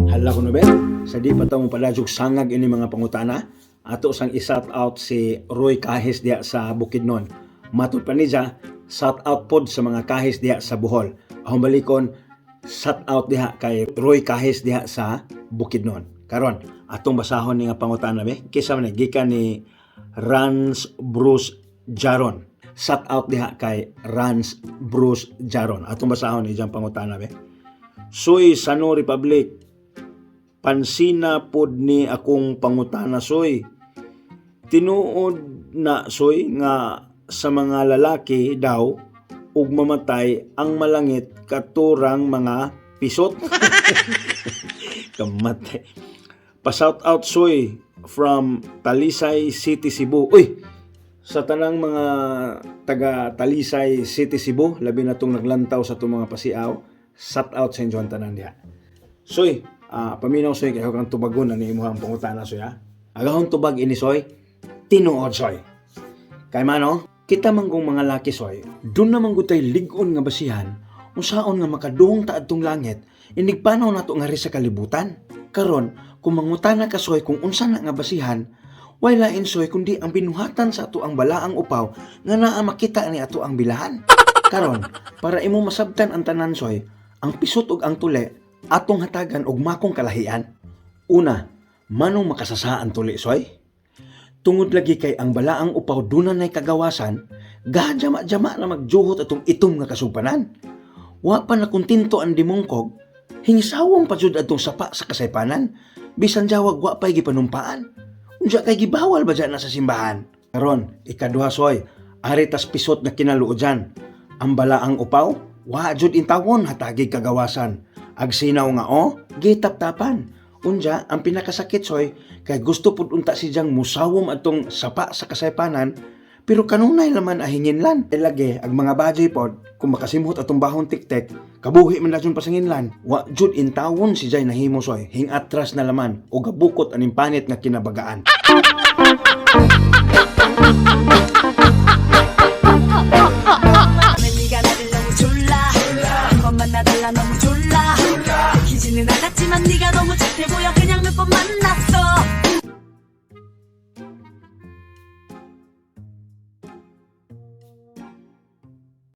Hala ko be, sa di pa ta mo padajog sangag ini mga pangutana, ato sang i-shout out si Roy Kahis diha sa Bukidnon. Matud pa niya, shout out pod sa mga kahis diha sa Bohol. Ahong balikon, shout out diha kay Roy Kahis diha sa Bukidnon. Karon, atong basahon ni nga pangutana be. Kisa man ni gikan ni Rans Bruce Jaron. Shout out diha kay Rans Bruce Jaron. Atong basahon ni iyang pangutana be. Soy Sano Republic, pansina pod ni akong pangutana, soy. Tinuod na, soy, nga sa mga lalaki daw ug mamatay ang malangit katurang mga pisot? Kamatay. Pa-shout out, soy, from Talisay City, Cebu. Uy, sa tanang mga taga Talisay City, Cebu, labi na tong naglantaw sa itong mga pasiaw, shout out sa inyo ang tanan diha. Soy, paminaw soy kay kang tubagon na ni imong pangutana, soy ha. Agahon tubag ini, soy, tinuod, soy. Kay mano, kita man kung mga laki, soy, dun naman gud tay lig-on nga basihan, unsaon nga makadung ta adtong langit, inigpanaw nato nga sa kalibutan. Karon, kung mangutana ka, soy, kung unsa na nga basihan, way lain, soy, kundi ang binuhatan sa ato ang balaang upaw nga naa makita ni ato ang bilahan. Karon, para imo masabtan ang tanan, soy, ang pisot ug ang tuli atong hatagan og makong kalahian. Una, manong makasasa ang tuli, soy? Tungod lagi kay ang balaang upaw duna nay kagawasan, gajama-jama na magjuhot atong itom nga kasugpanan. Wa pa na kontento ang dimungkog, hingisawong pa jud atong sapa sa kasaypanan, bisan jawag wa pa'y gipanumpaan. Unsa kay gibawal ba dyan na sa simbahan? Karon, ikaduha, soy, ari tas pisot nga kinaluodan. Ang balaang upaw, wa jud intawon hatagig kagawasan. Ag sinaw nga o, gitaptapan. Unja, ang pinakasakit, soy, kay gusto pud unta si Jang musawom atong sapa sa kasaypanan, pero kanunay laman ahinginlan. Lagi, ag mga bajoy pod, kung makasimhot atong bahon tiktek, kabuhi man dayon pasanginlan. Wa jud intawon si Jay nahimo, soy, hing atras na laman, o gabukot aning panit nga kinabagaan. 네가 나를 너무 졸라 한 번만 나달라 너무 졸라 들키지는 않았지만 네가 너무 착해 보여 그냥 몇 번 만났어.